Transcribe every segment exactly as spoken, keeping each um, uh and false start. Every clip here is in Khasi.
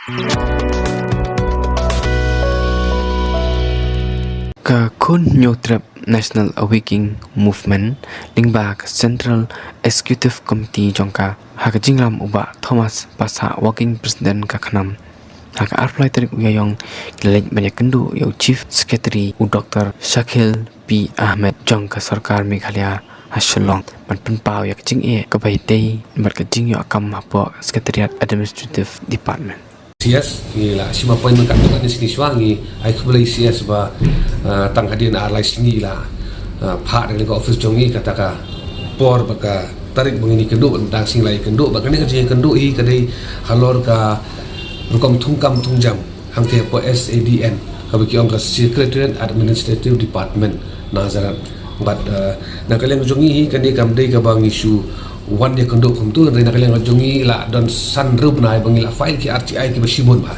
Ka Khun Hynñiewtrep National Awakening Movement lyngba ka Central Executive Committee jong ka, ha ka jingïalam u Bah Thomas Passah, Working President ka KHNAM, ha ka arphew lai tarik u Ïaïong, ki la leit ban ïakynduh ïa u Chief Secretary, u Doktor Shakil P Ahmed jong ka Sorkar Meghalaya ha Shillong, ban pynpaw ïa ka jingeh kaba ïadei bad ka jingïoh kam hapoh Secretariat Administrative Department. C S, ngi la shim appointment katto katne sngi shuwa, ngi ai khublei C S ba, ah, tang hadien ar lai sngi la, ah, phah da ka office jong ngi kata ka por bad ka tarik ba ngin ïakynduh, bad tang sngi la ïakynduh, bad kane ka jingïakynduh hi ka dei halor ka rukom thungkam thungjam hangtei hapoh S A D N, kaba ki ong ka Secretariat Administrative Department, Nazareth. Bad, eh, na ka liang jong ngi hi, kane kam dei kaba ngi shu wan ïakynduh kumto, hynrei na ka liang jong ngi la don san hynriew bnai ba ngi la file ki R T I kiba shibun bha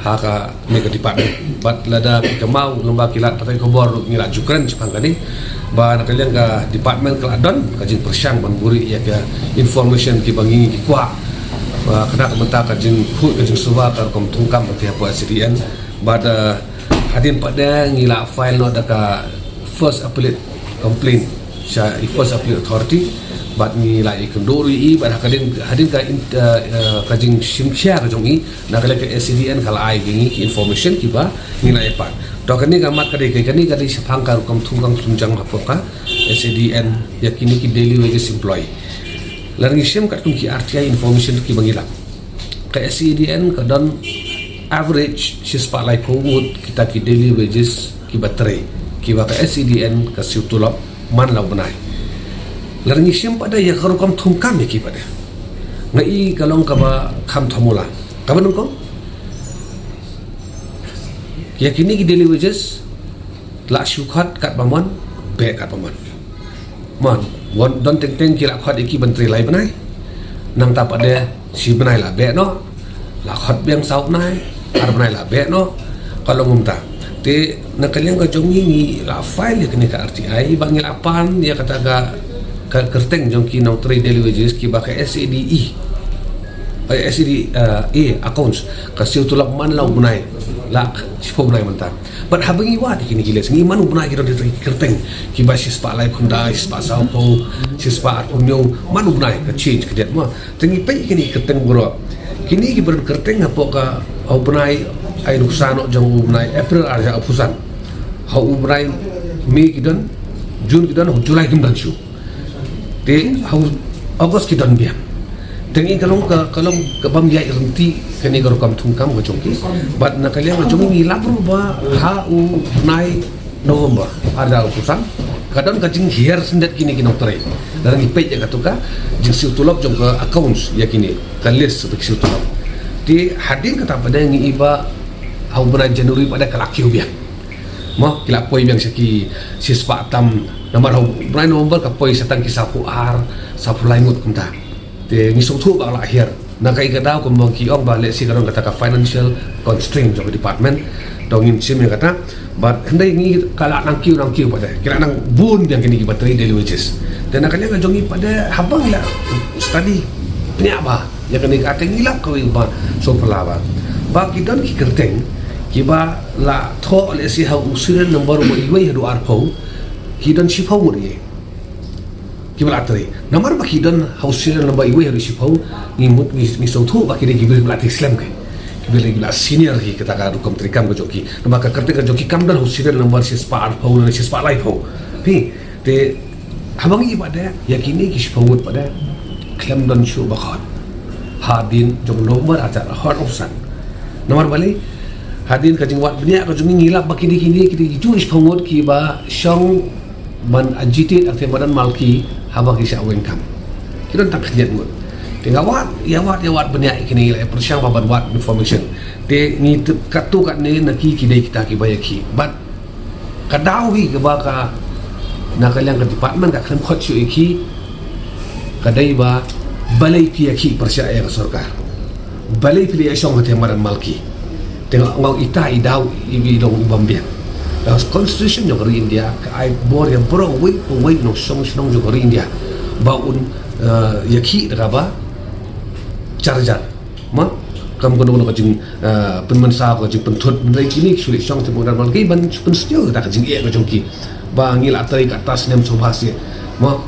ha kane ka department. Bad lada phi kynmaw lyngba ki lad pathai khubor ruh ngi la ju kren shaphang kane, ba na ka liang ka department ka la don ka jingpyrshang ban buhrieh ïa ka information kiba ngi ngi kwah. Ba kata ka mynta ka jingkhuid ka jingsuba ka rukom thungkam hangtei hapoh S A D N. Bad, eh, hadien pat de ngi la file noh da ka first appellate complaint sha i First Appellate Authority. Bad ngi la ïakynduh ruh ïa i, bad hadien, hadien ka in-, eh, eh, ka jingshim khia ka jong i, na ka liang ka S A D N ka la ai ïa ngi ki information kiba ngi la ïa pan. To kane ka mat ka dei, kane ka dei shaphang ka rukom thungkam thungjam hapoh ka S A D N ïa kine ki daily wages employee. Lada ngi shem katkum ki R T I information kiba ngi lap, ka S A D N ka don average shispah laiphew ngut kita ki daily wages kiba trei, kiba ka S A D N ka siew tulop man la u bnai. Lada ngi shem pat de ïa ka rukom thungkam ïa ki pat de, nga i ka long kaba kham thymmai. Kaba nyngkong, ïa kine ki daily wages, la shu khot katba mon, beh katba mon. Mon, wan don teng teng ki la khot ïa ki ban trei lai bnai. Nangta pat de shi bnai la beh noh. La khot biang saw bnai, ar bnai la beh noh. Ka long kumta. Te na ka liang ka jong ngi, ngi la file ïa kane ka R T I, ba ngi la pan ïa kata ka, ka kyrteng jong ki nongtrei daily wages kiba ka S A D E, eh, S A D, eh, A accounts, ka siew tulop man la u bnai, la shiphew bnai mynta. Bad haba ngi wad ïa kine ki list, ngi man u bnai ki don ki kyrteng, kiba shispah laiphew khyndai, shispah sawphew, shispah arphew hynñiew, man u bnai ka change ka date mo. Te ngi peit ïa kine ki kyrteng baroh. Kine kiba don kyrteng hapoh ka, ha u bnai ai nuksa noh jong u bnai April ar hajar arphew san. Ha u bnai May ki don, June ki don, ha u July kim don shuh. Te ha u August ki don biang. Te ngi ka long ka, ka long ka bym ïaid ryntih kane ka rukom thungkam ka jong ki. Bad na ka liang ka jong ngi lap ruh ba ha u bnai November ar hajar arphew san ka don ka jinghiar syndet kine ki nongtrei. Lada ngi peit ïa kato ka jingsiew tulop jong ka accounts ïa kine, ka list ba ki siew tulop. Te hadien kata pat de ngi i ba ha u bnai January pat de ka la kiew biang. Mo, ki la poi biang sha ki shispah tam, namar ha u bnai November ka poi sha tang ki sawphew ar, sawphew lai ngut kumta. Te ngi sngewthuh ba la hiar. Na kaei ka daw kumba ki ong ba lehse ka don kata ka financial constraint jong ka department. To ngin shim ïa kata. Bad hynrei ngi ka la nang kiew nang kiew pat de. Ki la nang bun biang kine kiba trei daily wages. Te na ka liang ka jong ngi pat de haba ngi la study bniah bha ïa kane ka, te ngi lap kawei ba sngewphylla bha. Ba ki don ki kyrteng kiba la thoh lehse ha u serial number uba iwei haduh arphew, ki don shiphew ngut ïa kiba la trei. Namar ba ki don ha u serial number iwei haduh shiphew, ngi mut, ngi, ngi sngewthuh ba ki dei ki briew ba la trei slem kein. Ki briew ba la senior hi kata ka rukom treikam ka jong ki. Namar ka kyrteng ka jong ki kam don ha u serial number shispah arphew ne shispah laiphew. Phi, te haba ngi pat de ïa kine ki shiphew ngut pat de khlem don shuh ba khot hadien jong November ar hajar arphew san. Namar balei? Hadien ka jingwad bniah ka jong ngi, ngi lap ba kine, kine, kine ki juh shiphew ngut kiba shong ban agitate hangtei madan Malki haba ki shah weng kam. Ki don tang khyndiat ngut. Te nga wad, ïa wad, ïa wad bniah ïa kine, ngi la pyrshang ba ban wad information. Te ngi tip katto katne na ki, ki dei kita kiba ïa ki. Bad ka daw hi kaba ka, na ka liang ka department ka khlem khot shuh ïa ki, ka dei ba balei phi ïa ki pyrshah ïa ka sorkar. Balei phi la ïa shong hangtei madan Malki. Te nga ong ita i daw i, i long i bym biang. Ka constitution jong ka ri India ka ai bor ïa baroh uwei pa uwei u nongshong shnong jong ka ri India ba un, eh, ïa ki da kaba jar jar. Ma, Kam kano kano ka jing, eh, pynmynsaw, ka jingpynthut, hynrei kine ki shu leit shong te ban, ban ki ban pynsngew kata ka jingeh ka jong ki. Ba ngi la trei kata snem sawphew snem. Mo,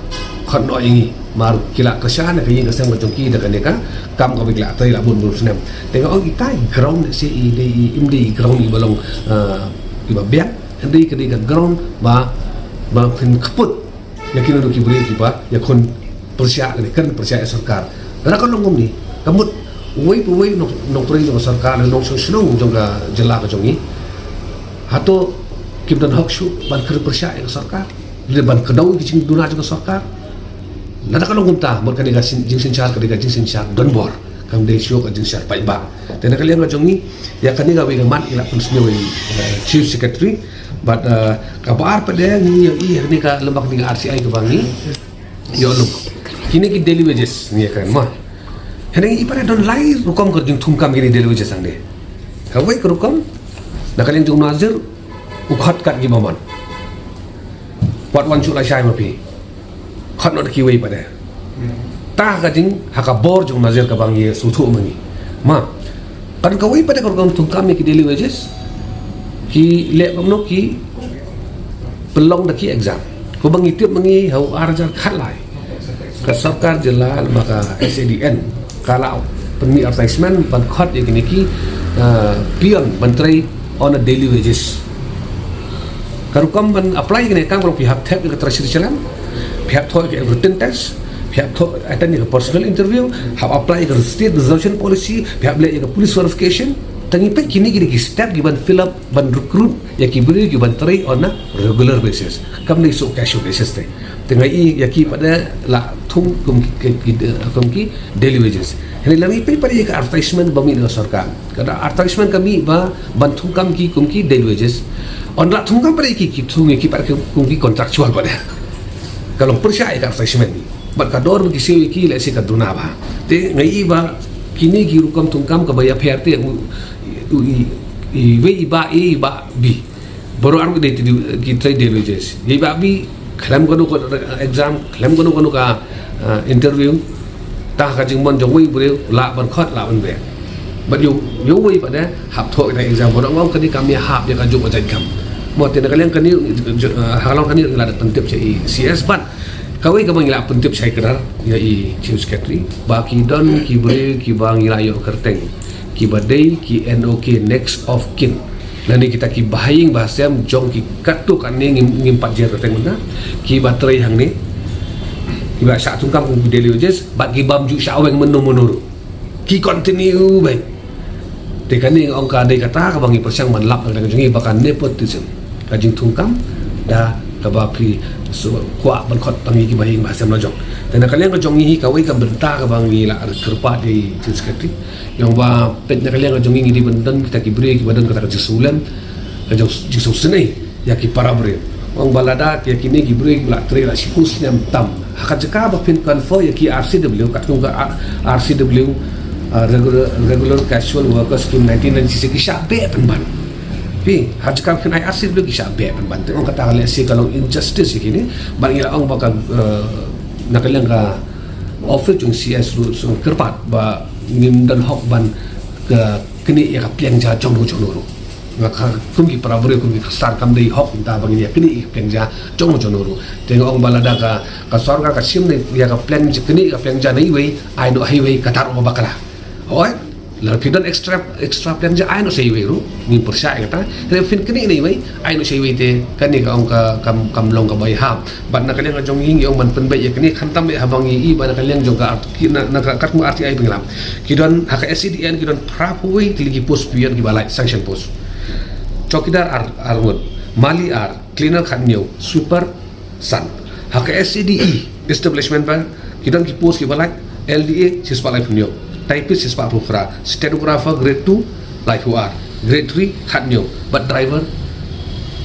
khot noh ïa ngi. Mar ki la kyrshan ka ïing ka sem ka jong ki da kane ka kam kaba ki la trei la bun bun snem. Te nga ong ita i ground se i dei i, im dei i ground iba long, eh, iba biang, hynrei ka dei ka ground ba, ba phin kput ïa kino kino ki briew kiba ïakhun pyrshah, kane kren pyrshah ïa sorkar. Lada ka long kumne, ka mut uwei pa uwei u nong, nongtrei jong ka sorkar, nongshong shnong jong ka jylla ka jong ngi, hato kim don hok shuh ban kren pyrshah ïa ka sorkar, lane ban kdew ïa ki jingduna jong ka sorkar? Lada ka long kumta, mut kane ka syn-, jingsynshar ka dei ka jingsynshar donbor, kam dei shuh ka jingsynshar paidbah. Te na ka liang ka jong ngi, ïa kane kawei ka mat ngi la pynsngew ïa i, eh, Chief Secretary. Bad, eh, kaba ar pat de ngi ïohi ha kane ka lem bad kane ka R T I kaba ngi ïoh lum. Kine ki daily wages ngi ïa kren mo. Hangne i pat de don lai rukom ka jingthungkam kine daily wages hangne. Kawei ka rukom, na ka liang jong u Nazir, u khot kat kiba mon. Wat wan shuh lashai ma phi. Khot noh da kiwei pat de. Ta ka jing, ha ka bor jong u Nazir kaba ngi sngewthuh ma ngi. Ma, kan kawei pat de ka rukom thungkam ïa ki daily wages, ki leh kumno, ki pynlong da ki exam. Kumba ngi tip ma ngi ha u ar hajar khatlai, ka sorkar jylla lem bad ka S A D N ka la pynmih advertisement ban khot ïa kine ki, eh, peon ban trei on a daily wages. Ka rukom ban apply kane ka kam ka long phi hap thep ïa ka Treasury Challenge, phi hap thoh ïa ka written test, phi hap thoh attend ïa ka personal interview, hap apply ïa ka state reservation policy, phi hap leh ïa ka police verification. Te ngi peit kine ki dei ki step kiban fill up ban recruit ïa ki briew kiban trei on a regular basis. Kam dei shuh casual basis te. Te nga i ïa ki pat de la thung kum ki, ki, ki, kum ki daily wages. Hynrei lada ngi peit pat de ïa ka advertisement ba mih na ka sorkar. Ka da advertisement ka mih ba ban thungkam ki kum ki daily wages. Ynda la thungkam pat de ki, ki thung ïa ki pat de kum ki contractual pat de. Ka long pyrshah ïa ka advertisement ni. Bad ka dor ba ki siew ïa ki lehse ka duna bha. Te nga i ba kine ki rukom thungkam kaba ïapher te u, u, i, iwei i Bah A, i Bah B. Baroh arngut ki dei, ki trei daily wages. Ïa i Bah B, khlem kano ka exam, khlem kano kano ka, ah, interview. Tang ha ka jingmon jong uwei u briew, lah ban khot, lah ban beh. Bad ïa u, ïa uwei pat de hap thoh ïa ka exam, baroh nga ong kane kam ïahap ïa kajuh ka jait kam. Mo, te na ka liang kane, ah, ha ka long kane ngi la da pyntip sha i C S bad kawei kaba ngi la pyntip shai kdar ïa i Chief Secretary ba ki don ki briew kiba ngi la ïoh kyrteng, kiba dei ki N O K, next of kin, lane kita ki bahaïing bahasem jong ki katto katne, ngim, ngim pat jer kyrteng mynta, kiba trei hangne, kiba shah thungkam kum ki daily wages bad ki bym ju shah weng mynno mynno ruh, ki continue beit. Te kane nga ong ka dei kata kaba ngi pyrshang ban lap na ka liang jong ngi ba ka nepotism, ka jingthungkam da kaba phi kwah ban khot tang ïa ki bahaïing bahasem la jong. Te na ka liang ka jong ngi hi kawei ka bynta kaba ngi la kyrpad ïa i Chief Secretary, ïa ong ba peit na ka liang ka jong ngi ngi dei ban don kita ki briew kiba don kata ka jingsngewlem, ka jong, jingsngewsynei ïa ki para briew. Ong ba lada ïa kine ki briew kiba la trei la shiphew snem tam, ha ka jaka ba phin confer ïa ki R C W, katkum ka R-, R C W, uh, regular, regular casual worker scheme nineteen ninety-six, ki shah beh pynban. Phi, ha jaka ba phin ai R C W ki shah beh pynban. Te ong kata ka lehse ka long injustice ïa kine. Bad ngi la ong ba ka, uh, na ka liang ka office jong C S ruh sngewkyrpad ba ngim don hok ban ka knieh ïa ka pliang ja jong u jong u ruh. Nga ka kum ki para briew, kum ki khastar, kam dei hok mynta ba ngin ïa knieh ïa ka pliang ja jong u jong u ruh. Te nga ong ba lada ka, ka sorkar ka shim ne ïa ka pliang ja, knieh ïa ka pliang ja na iwei, ai noh ha iwei, kata ruh ba bakla. Hooid, lada phi don extra, extra pliang ja, ai noh sha iwei ruh. Ngim pyrshah ïa kata. Lada phin knieh na iwei, ai noh sha iwei te, kane ka ong ka kam, kam long kaba ïahap. Bad na ka liang ka jong ngi ngi ong ban pynbeit ïa kane, khamtam beit haba ngi i ba na ka liang jong ka R-, ki na, na ka, katkum R T I ba ngi lam. Ki don ha ka S C D N ki don phra phew wei tylli ki post peon kiba lait, sanction post. Chowkidar ar, ar ngut, mali ar, cleaner khatñiew, sweeper san. Ha ka S C D E establishment pat ki don ki post kiba lait, L D A shispah laiphew hynñiew, typist shispah arphew phra, stenographer grade two laiphew ar, grade three khatñiew, bad driver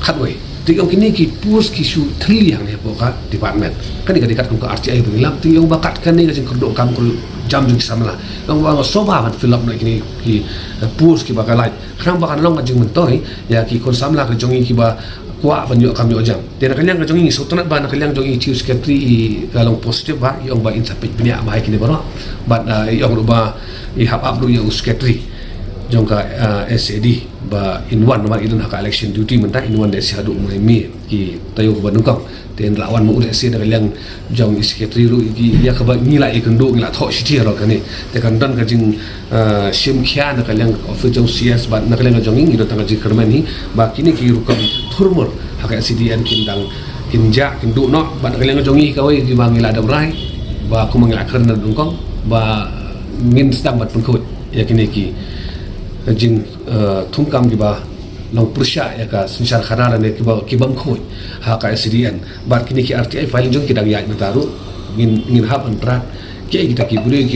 khatwei. Te ong kine ki post ki shu thylli hangne hapoh ka department. Kane ka dei katkum ka R T I ba ngi lam, te ong ba kat kane ka jingkyrduh kam kyrduh jam jong ki samla. Ong ba nga sngewbha ban fill up noh kine ki, eh, post kiba ka lait. Khnang ba kan long ka jingmyntoi ïa ki khun samla ka jong ngi kiba kwah ban ïoh kam ïoh jam. Te na ka liang ka jong ngi sngewtynnat ba na ka liang jong i Chief Secretary i ka long positive ba, i ong ba in sa peit bniah ba ha kine baroh. Bad, eh, i ong ruh ba i hap ap ruh ïa u Secretary. jong ka, ah, SAD ba in wan namar i don ha ka election duty mynta, in wan da shi haduh mynta me ki taïew ba nyngkong. Te in la wan ma u lehse da ka liang jong i secretary ruh ïa kaba ngi la ïakynduh, ngi la thoh shithi halor kane. Te kan don ka jing, ah, shim khia na ka liang office jong CS bad na ka liang jong ngi, ngi don tang ka jingkyrmen hi ba kine ki rukom thurmur ha ka SADN kin dang kin jah kin duh noh bad na ka liang jong ngi kawei kiba ngi la dep rai ba kumba ngi la kren da nyngkong ba ngin sdang ban pynkhuid ïa kine ki jing, eh, thungkam kiba long pyrshah ïa ka synshar khadar ne kiba, kibym khuid ha ka SADN. Bad kine ki RTI filing jong ki dang ïaid mynta ruh, ngin, ngin hap ban thrang kiei kita ki briew ki